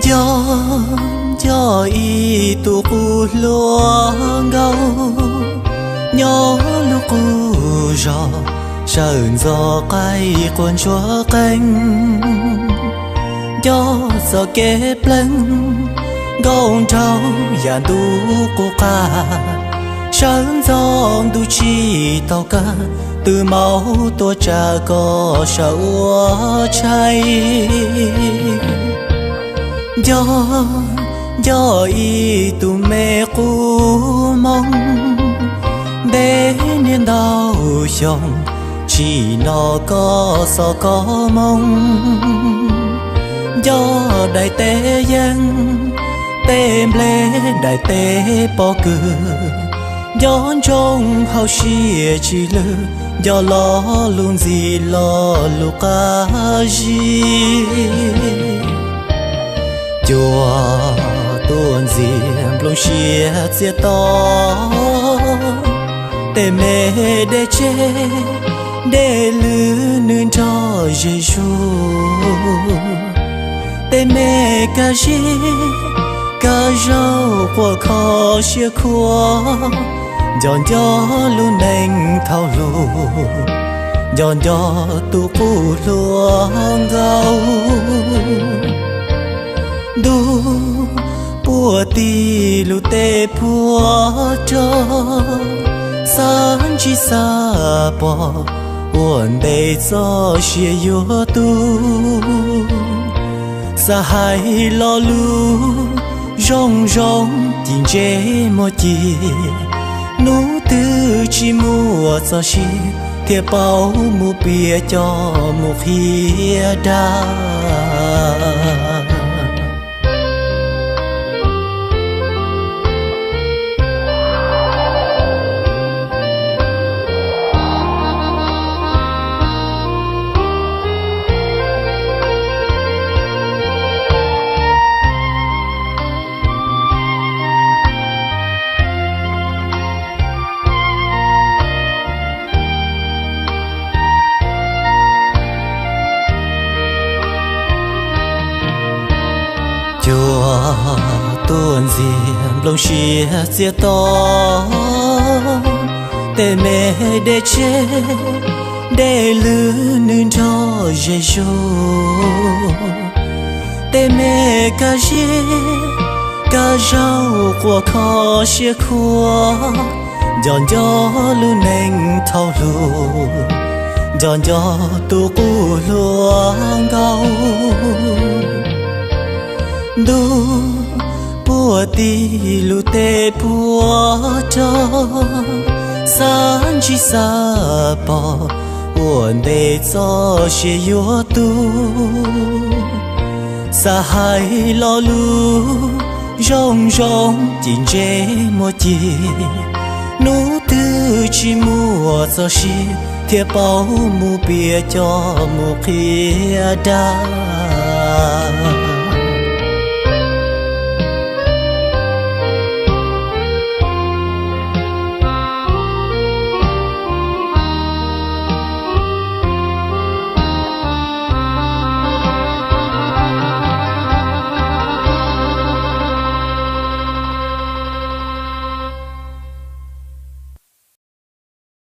Nco, nco ib tug qub hluas nkauj nyob lub qub zos sawv ntxov qaij quas ntsuag qees. Nco txoj kev plees nkauj nraug yam ntuj qub qab, sawv ntxov ntuj tsis tau kawg, twb maub tuaj tsa koj sawv ua tshais. Nco, nco ib tug me qub moog, ntev niaj ntau xyoo tsim no koj xob koj moog. Nco daim teb yeeb, tej nplej daim teb pob kws, nco ntsoog hauv siab tsis lwj, nco lo lus ntxim lo lus qab zib. Cuag tuaj ntxiag nplooj siab txias to, tej me dej tseb dej lwm nws nrog ze zug. Tej me kab zib kab zaug quas kho siab khuav, nco nco lub neej thaum hluas, nco nco tus qub hluas nkauj. Ntuj puag tim lub teb puag rog, xav ntsib xav pom ua ntej txoj sia yuav tu. Xav hais lo lus zoo zoo ci ntse muaj ci, hnub twg tsis muaj txoj sia thiaj paub mus piav coj mus qhia dag. Cuag tuaj ntxiag nplooj siab txias to, tej me dej tseb dej lwm nws nrog ze zug. Tej me kab zib kab zaug quas kho siab khuav, nco nco lub neej thaum hluas, nco nco tus qub hluas nkauj. Ntuj puag tim lub teb puag rog, xav ntsib xav pom ua ntej txoj sia yuav tu. Xav hais lo lus zoo zoo ci ntse muaj ci, hnub twg tsis muaj txoj sia thiaj paub mus piav coj mus qhia dag.